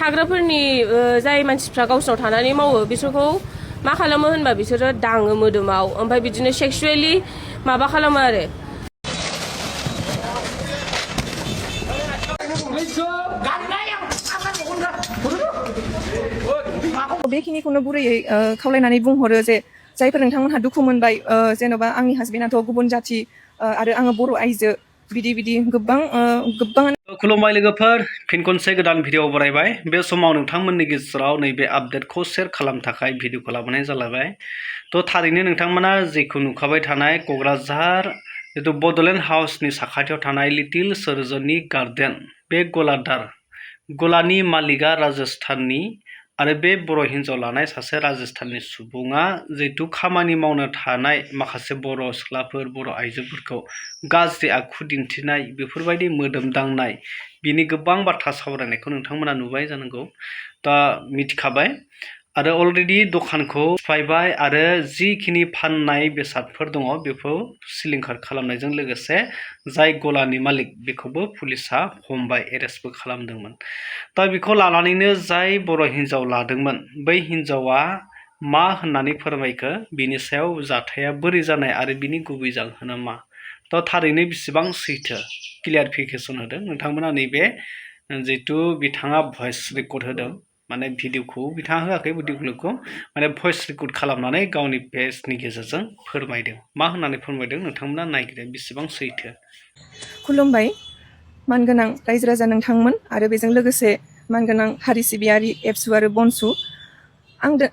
थाग्राफोरनि जाय मानसिफ्रा गावसोराव थानानै मावो बिसोरखौ मा खालामो होनबा बिसोरो दाङो मोदोमाव ओमफ्राय बिदिनो सेक्सुवेलि माबा खालामो आरो बेखिनिखौनो गुरैयै खावलायनानै बुंहरो जे जायफोर नोंथांमोनहा दुखु मोनबाय जेन'बा आंनि हासबेन्डआथ' गुबुन जाथि आरो आङो बर' आइजो बिदि गोबां खुलुमबाय लोगोफोर फिन खनसे गोदान भिडिअ बरायबाय बे समाव नोंथांमोननि गेजेराव नैबे आपडेटखौ शेयार खालामनो थाखाय भिडिअखौ लाबोनाय जालायबाय थ' थारैनो नोंथांमोना जेखौ नुखाबाय थानाय क'क्राझार जितु बड'लेण्ड हाउसनि साखाथियाव थानाय लिटिल सोरजोनि गार्डेन बे गलानि मालिका राजस्थाननि आरो बे बर' हिन्जाव लानाय सासे राजस्थाननि सुबुङा जितु खामानि मावनो थानाय माखासे बर' सिख्लाफोर बर' आइजोफोरखौ गाज्रि आखु दिन्थिनाय बेफोरबायदि मोदोम दांनाय बिनि गोबां बाथ्रा सावरायनायखौ नोंथांमोना नुबाय जानांगौ दा मिथिखाबाय आरो अलरेडि दखानखौ सिफायबाय आरो जिखिनि फाननाय बेसादफोर दङ बेखौ सिलिंखार खालामनायजों लोगोसे जाय गलानि मालिक बेखौबो पुलिसा हमबाय एरेस्टबो खालामदोंमोन दा बेखौ लानानैनो जाय बर' हिन्जाव लादोंमोन बै हिन्जावा मा होननानै फोरमायखो बिनि सायाव जाथाया बोरै जानाय आरो बिनि गुबै जाहोना मा दा थारैनो बेसेबां सैथो क्लियारिफिकेसन होदों नोंथांमोना नैबे जितु बिथाङा भइस रेकर्ड होदों माने भिडिअखौ बिथाङा होआखै भिडिअखौ माने भइस रेकर्ड खालामनानै गावनि पेजनि गेजेरजों फोरमायदों मा होननानै फोरमायदों नोंथांमोना नायगिरदों बेसेबां सैथो खुलुमबाय मानगोनां रायजो राजा नोंथांमोन आरो बेजों लोगोसे मानगोनां हारि सिबियारि एबसु आरो बनसु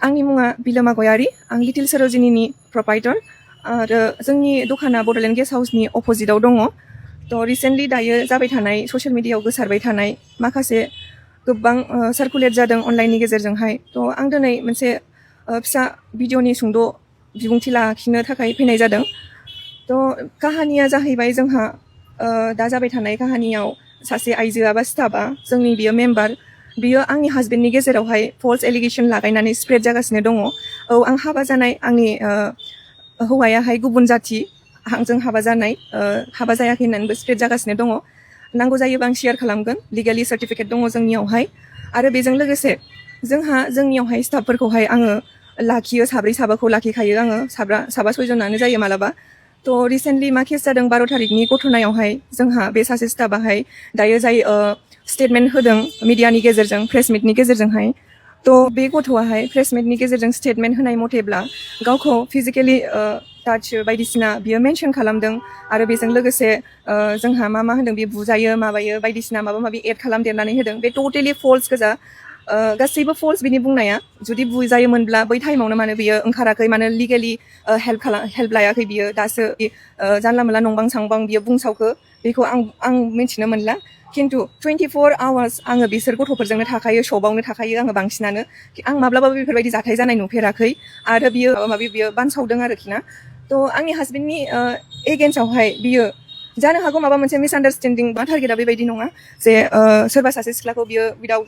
आंनि मुङा बिलोमा गयारि आं लिटिल सरोजिनीनि प्रपाइटर आरो जोंनि दखाना बड'लेण्ड गेस्ट हाउसनि अपोजिटआव दङ थ' रिसेन्टलि दायो जाबाय थानाय ससियेल मिडियायाव गोसारबाय थानाय माखासे गोबां सार्कुलेट जादों अनलाइननि गेजेरजोंहाय थ' आं दिनै मोनसे फिसा भिडिअनि सुंद' बिबुंथि लाखिनो थाखाय फैनाय जादों थ' काहानिया जाहैबाय जोंहा दा जाबाय थानाय काहानियाव सासे आइजोआ बा स्टाफआ जोंनि बियो मेम्बार बियो आंनि हासबेन्डनि गेजेरावहाय फल्स एलिगेसन लागायनानै स्प्रेड जागासिनो दङ औ आं हाबा जानाय आंनि हौवायाहाय गुबुन जाथि आंजों हाबा जानाय हाबा जायाखै होननानैबो स्प्रेड जागासिनो दङ नांगौ जायोबा आं शेयार खालामगोन लिगेलि सार्टिफिकेट दङ जोंनियावहाय आरो बेजों लोगोसे जोंनियावहाय स्टाफफोरखौहाय आङो लाखियो साब्रैखौ लाखिखायो आङो साबा सयजनानो जायो मालाबा थ' रिसेन्टलि मा केस जादों 12 तारिखनि घटनायावहाय जोंहा बे सासे स्टाफआहाय दायो जाय स्टेटमेन्ट होदों मिडियानि गेजेरजों प्रेस मिटनि गेजेरजोंहाय थ' बे गथ'आहाय प्रेस मिटनि गेजेरजों स्टेटमेन्ट होनाय मथेब्ला गावखौ फिजिकेलि टाच बायदिसिना बियो मेनसन खालामदों आरो बेजों लोगोसे जोंहा मा होनदों बे बुजायो माबायो बायदिसिना माबा माबि एड खालामदेरनानै होदों बे टटेलि फल्स गोजा गासैबो फल्स बिनि बुंनाया जुदि बुजायोमोनब्ला बै टाइमावनो मानो बियो ओंखाराखै मानो लिगेलि हेल्प लायाखै बियो दासो जानला मोनला नंबां सांबां बियो बुंसावखो बेखौ आं मिथिनो मोनला खिन्थु 24 आवार्स आङो बिसोर गथ'फोरजोंनो थाखायो शपआवनो थाखायो आङो बांसिनानो आं माब्लाबाबो बेफोरबायदि जाथाय जानाय नुफेराखै आरो बियो बियो बानसावदों आरोखि ना थ' आंनि हासबेन्डनि एगेन्स्टआवहाय बियो जानो हागौ माबा मोनसे मिसआन्डारस्टेन्डिं बा टारगेटआ बेबायदि नङा जे सोरबा सासे सिख्लाखौ बियो उइदाउट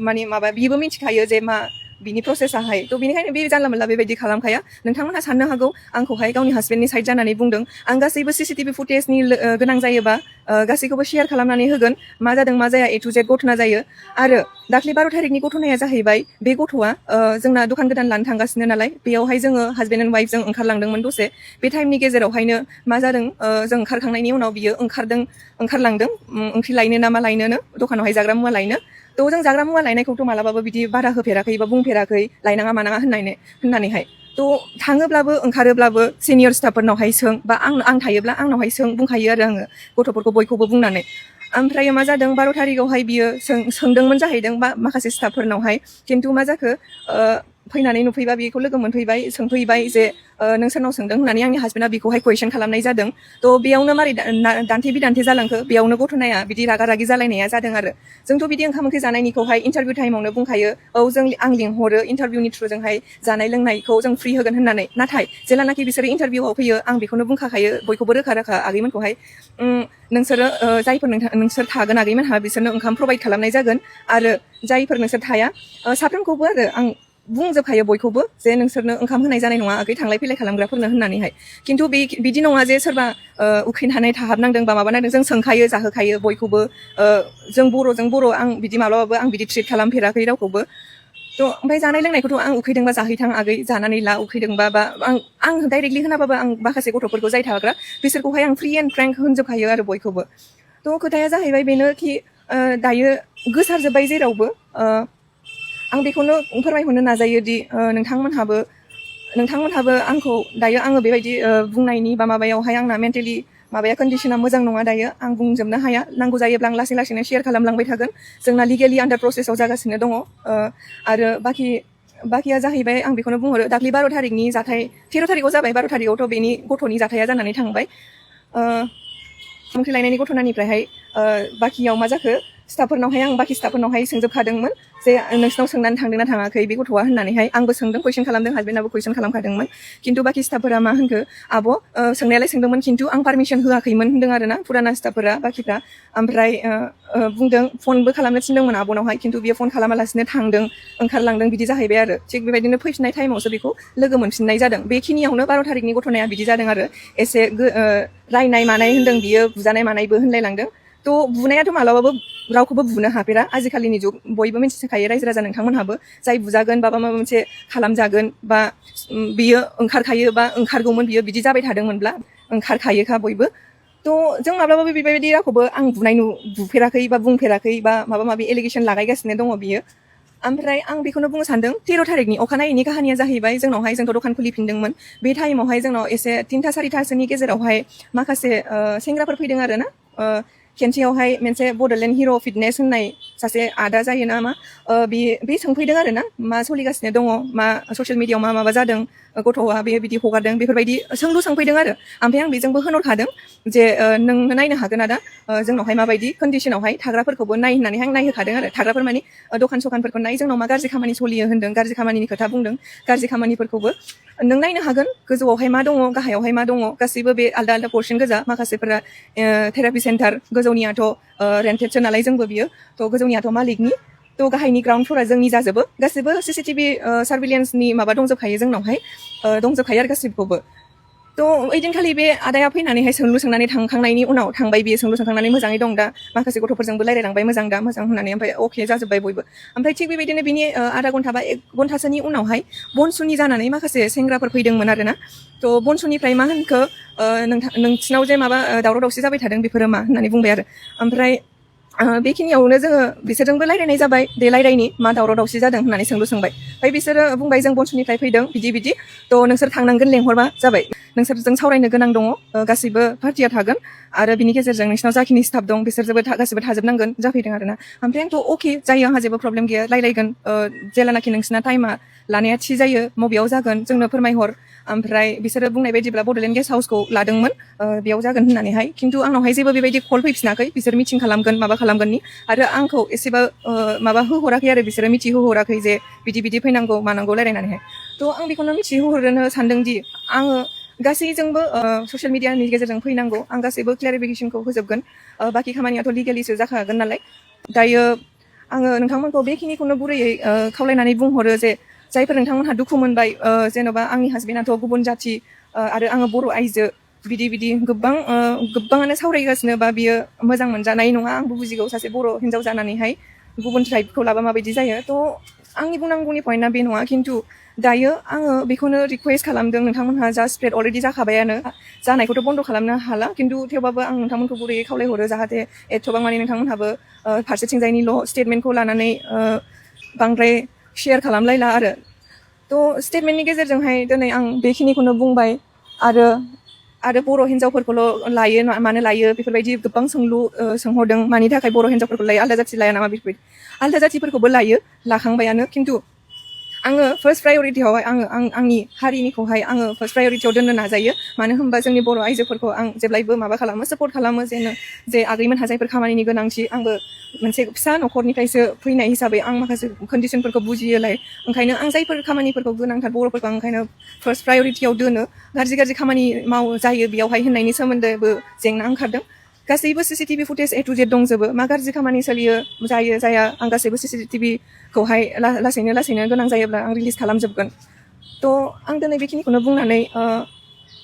माने बिबो मिथिखायो जे मा बिनि प्रसेसाहाय थ' बिनिखायनो बे जानला मोनला बेबायदि खालामखाया नोंथांमोनहा साननो हागौ आंखौहाय गावनि हासबेन्डनि साइड जानानै बुंदों आं गासैबो CCTV फुटेजनि गोनां जायोबा गासैखौबो शेयार खालामनानै होगोन मा जादों मा जाया A to Z घटना जायो आरो दाख्लै 12 तारिखनि घटनाया जाहैबाय बे गथ'आ जोंना दखान गोदान लानो थांगासिनो नालाय बेयावहाय जोङो हासबेन्ड एन्ड वाइफजों ओंखारलांदोंमोन दसे बे टाइमनि गेजेरावहायनो मा जादों जों ओंखारखांनायनि उनाव बियो ओंखारलांदों ओंख्रि लायनो ना मा लायनोनो दखानावहाय जाग्रा मुवा लायनो थ' जों जाग्रा मुवा लायनायखौथ' मालाबाबो बिदि बारा होफेराखै बा बुंफेराखै लायनाङा मानाङा होननानैहाय थ' थाङोब्लाबो ओंखारोब्लाबो सिनियर स्टाफफोरनावहाय सों बा आं थायोब्ला आंनावहाय सों बुंखायो आरो आङो गथ'फोरखौ बयखौबो बुंनानै ओमफ्राय मा जादों 12 तारिखआवहाय बियो सोंदोंमोन जाहैदों बा माखासे स्टाफफोरनावहाय खिन्थु मा जाखो फैनानै नुफैबा बेखौ लोगो मोनफैबाय सोंफैबाय जे नों सोरनाव सोंदों होननानै आंनि हासबेन्डआ बेखौहाय कुइसन खालामनाय जादों थ' बेयावनो मारै दान्थे बिदान्थे जालांखो बेयावनो घटनाया बिदि रागा रागि जालायनाया जादों आरो जोंथ' बिदि ओंखाम ओंख्रि जानायनिखौहाय इन्टारभिउ टाइमावनो बुंखायो औ आं लिंहरो इन्टारभिउनि थ्रुजोंहाय जानाय लोंनायखौ जों फ्रि होगोन होननानै नाथाय जेलानाखि बिसोरो इन्टारभिउआव फैयो आं बेखौनो बुंखाखायो बयखौबो रोखा आगैमोनखौहाय नोंसोरो जायफोर नोंसोर थागोन आगैमोनहा बिसोरनो ओंखाम प्रभाइड खालामनाय जागोन आरो जायफोर नोंसोर थाया साफ्रोमखौबो आरो आं बुंजोबखायो बयखौबो जे नोंसोरनो ओंखाम होनाय जानाय नङा आगै थांलाय फैलाय खालामग्राफोरनो होननानैहाय खिन्थु बिदि नङा जे सोरबा उखैनानै थाहाबनांदों बा माबानांदों जों सोंखायो जाहोखायो बयखौबो जों बर' आं बिदि माब्लाबाबो आं बिदि ट्रिट खालामफेराखै रावखौबो थ' ओमफ्राय जानाय लोंनायखौथ' आं उखैदोंबा जाहैथां आगै जानानै ला उखैदोंबा बा आं डाइरेक्टलि होनाबाबो आं माखासे गथ'फोरखौ जाय थाग्रा बिसोरखौहाय आं फ्रि एन्ड फ्रेंक होनजोबखायो आरो बयखौबो थ' खोथाया जाहैबाय बेनो कि दायो गोसारजोब्बाय जेरावबो आं बेखौनो फोरमायहरनो नाजायो दि नोंथांमोनहाबो आंखौ दायो आङो बेबायदि बुंनायनि बा माबायावहाय आंना मेन्टेलि माबाया कन्डिशना मोजां नङा दायो आं बुंजोबनो हाया नांगौ जायोब्ला आं लासै लासैनो शेयार खालामलांबाय थागोन जोंना लिगेलि आन्डार प्रसेसआव जागासिनो दङ आरो बाखिया जाहैबाय आं बेखौनो बुंहरो दाख्लि 12 थारिखनि जाथाय 13 थारिखआव जाबाय 12 थारिखआवथ' बेनि गथ'नि जाथाया जानानै थांबाय थांख्रि लायनायनि गथ'नानिफ्रायहाय बाखियाव मा जाखो आं बाखि स्टाफफोरनावहाय सोंजोबखादोंमोन जे नोंसिनाव सोंनानै थांदोंना थाङाखै बे गथ'आ होननानैहाय आंबो सोंदों कुइसन खालामदों हासबेन्डआबो कुइसन खालामखादोंमोन खिन्थु बाखि स्टाफफोरा मा होनखो आब' सोंनायालाय सोंदोंमोन खिन्थु आं पारमिसन होआखैमोन होनदों आरो ना फुराना स्टाफफोरा बाखिफ्रा ओमफ्राय बुंदों फनबो खालामनो थिनदोंमोन आब'नावहाय खिन्थु बियो फन खालामालासिनो थांदों ओंखारलांदों बिदि जाहैबाय आरो थिग बेबायदिनो फैफिननाय टाइमावसो बेखौ लोगो मोनफिननाय जादों बेखिनियावनो 12 थारिखनि घटनाया बिदि जादों आरो एसे रायनाय मानाय होनदों बियो बुजानाय मानायबो होनलायलांदों थ' बुनायाथ' मालाबाबो रावखौबो बुनो हाफेरा आजिखालिनि जुग बयबो मिथिखायो रायजो राजा नोंथांमोनहाबो जाय बुजागोन बा माबा मोनसे खालामजागोन बा बियो ओंखारखायो बा ओंखारगौमोन बियो बिदि जाबाय थादोंमोनब्ला ओंखारखायोखा बयबो थ' जों माब्लाबाबो बेबायदि रावखौबो आं बुफेराखै बा बुंफेराखै बा माबा माबि एलिगेसन लागायगासिनो दङ बियो ओमफ्राय आं बेखौनो बुंनो सानदों 13 थारिखनि अखानायैनि काहानिया जाहैबाय जोंनावहाय जोंथ' दखान खुलिफिनदोंमोन बे टाइमावहाय जोंनाव एसे 3ता 4तासोनि गेजेरावहाय माखासे सेंग्राफोर फैदों आरो ना खेनसेयावहाय मोनसे बड'लेण्ड हिर' फिटनेस होननाय सासे आदा जायो ना मा बे सोंफैदों आरो ना मा सोलिगासिनो दङ मा ससियेल मिडियायाव मा माबा जादों गथ'आ बे बिदि हगारदों बेफोरबायदि सोंफैदों आरो ओमफ्राय आं बेजोंबो होनहरखादों जे नोंनो नायनो हागोन आदा जोंनावहाय माबायदि कन्डिशनावहाय थाग्राफोरखौबो नाय होननानै आं नायहोखादों आरो थाग्राफोर माने दखान सखानफोरखौ नाय जोंनाव मा गाज्रि खामानि सोलियो होनदों गाज्रि खामानिनि खोथा बुंदों गाज्रि खामानिफोरखौबो नों नायनो हागोन गोजौआवहाय मा दङ गाहायावहाय मा दङ गासैबो बे आलदा आलदा पर्सन गोजा माखासेफोरा थेरापि सेन्टार गोजौनियाथ' रेन्टेडसो नालाय जोंबो बियो थ' गोजौनियाथ' मालिकनि थ' गाहायनि ग्राउन्ड फ्ल'रा जोंनि जाजोबो गासैबो CCTV सार्भिलेन्सनि माबा दंजोबखायो जोंनावहाय दंजोबखायो आरो गासिबखौबो थ' ओइदिनखालि बे आदाया फैनानैहाय सोंनानै थांखांनायनि उनाव थांबाय बियो सोंखांनानै मोजाङै दं दा माखासे गथ'फोरजोंबो रायलायलांबाय मोजां होननानै ओमफ्राय अके जाजोब्बाय बयबो ओमफ्राय थिग बेबायदिनो बिनि आधा घन्टा बा 1 घन्टासोनि उनावहाय बनसुनि जानानै माखासे सेंग्राफोर फैदोंमोन आरो ना थ' बनसुनिफ्राय मा होनखो नोंसिनाव जे माबा दावराव दावसि जाबाय थादों बेफोरो मा होननानै बुंबाय आरो ओमफ्राय बेखिनियावनो जोङो बिसोरजोंबो रायलायनाय जाबाय दे रायलायनि मा दावराव दावसि जादों होननानै सोंबाय ओमफ्राय बिसोरो बुंबाय जों बनसुनिफ्राय फैदों बिदि थ' नोंसोर थांनांगोन लेंहरबा जाबाय नोंसोरजों सावरायनो गोनां दङ गासैबो पार्टिया थागोन आरो बिनि गेजेरजों नोंसिनाव जाखिनि स्टाफ दं बिसोरजोंबो गासैबो थाजोबनांगोन जाफैदों आरोना ओमफ्राय आंथ' अके जायो आंहा जेबो प्रब्लेम गैया रायलायगोन जेलानाखि नोंसिना टाइमा लानाया थि जायो मबेयाव जागोन जोंनो फोरमायहर ओमफ्राय बिसोरो बुंनाय बायदिब्ला बड'लेण्ड गेस्ट हाउसखौ लादोंमोन बेयाव जागोन होननानैहाय खिन्थु आंनावहाय जेबो बेबायदि कल फैफिनाखै बिसोर मिटिं खालामगोन माबा खालामगोननि आरो आंखौ एसेबो माबा होहराखै आरो बिसोरो मिथिहोहराखै जे बिदि फैनांगौ मानांगौ रायलायनानैहाय थ' आं बेखौनो मिथिहोहरनो सानदों दि आङो गासैजोंबो ससियेल मिडियानि गेजेरजों फैनांगौ आं गासैबो क्लेरिफिकेसनखौ होजोबगोन बाखि खामानियाथ' लिगेलिसो जाखागोन नालाय दायो आङो नोंथांमोनखौ बेखिनिखौनो गुरैयै खावलायनानै बुंहरो जे जायफोर नोंथांमोनहा दुखु मोनबाय जेन'बा आंनि हासबेन्डआथ' गुबुन जाथि आरो आङो बर' आइजो बिदि गोबाङानो सावरायगासिनो बा बियो मोजां मोनजानाय नङा आंबो बुजिगौ सासे बर' हिन्जाव जानानैहाय गुबुन ट्राइबखौ लाबा माबायदि जायो थ' आंनि बुंनांगौनि पइन्टआ बे नङा खिन्थु दायो आङो बेखौनो रिकुवेस्ट खालामदों नोंथांमोनहा जा स्प्रेड अलरेडि जाखाबायानो जानायखौथ' बन्द' खालामनो हाला खिन्थु थेवबाबो आं नोंथांमोनखौ गुरैयै खावलायहरो जाहाथे एथ'बां माने नोंथांमोनहाबो फारसेथिंजायनिल' स्टेटमेन्टखौ लानानै बांद्राय शेयार खालामलायला आरो थ' स्टेटमेन्टनि गेजेरजोंहाय दिनै आं बेखिनिखौनो बुंबाय आरो बर' हिन्जावफोरखौल' लायो मानो लायो बेफोरबायदि गोबां सोंहरदों मानि थाखाय बर' हिन्जावफोरखौ लायो आलदा जाथि लाया नामा बेफोरबायदि आलदा जाथिफोरखौबो लायो लाखांबायानो खिन्थु आङो फार्स्ट प्रायरिटियावहाय आंनि हारिनिखौहाय आङो फार्स्ट प्रायरिटियाव दोननो नाजायो मानो होनबा जोंनि बर' आइजोफोरखौ आं जेब्लायबो माबा खालामो सापर्ट खालामो जे आगैमोनहा जायफोर खामानिनि गोनांथि आंबो मोनसे फिसा न'खरनिफ्रायसो फैनाय हिसाबै आं माखासे कन्डिशनफोरखौ बुजियोलाय ओंखायनो आं जायफोर खामानिफोरखौ गोनांथार बर'फोरखौ आं ओंखायनो फार्स्ट प्रायरिटियाव दोनो गाज्रि खामानि जायो बेयावहाय होननायनि सोमोन्दैबो जेंना ओंखारदों गासैबो CCTV footage A to Z दंजोबो मा गाज्रि खामानि सोलियो जायो जाया आं गासैबो CCTVखौहाय लासैनो गोनां जायोब्ला आं रिलिज खालामजोबगोन थ' आं दिनै बेखिनिखौनो बुंनानै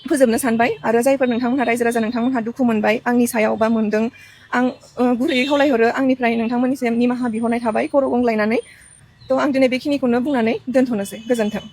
फोजोबनो सानबाय आरो जायफोर नोंथांमोनहा रायजो राजा नोंथांमोनहा दुखु मोनबाय आंनि सायाव बा मोनदों आं गुरैयै खावलायहरो आंनिफ्राय नोंथांमोननिसिम निमाहा बिहरनाय थाबाय खर' गंग्लायनानै थ' आं दिनै बेखिनिखौनो बुंनानै दोनथ'नोसै गोजोन्थों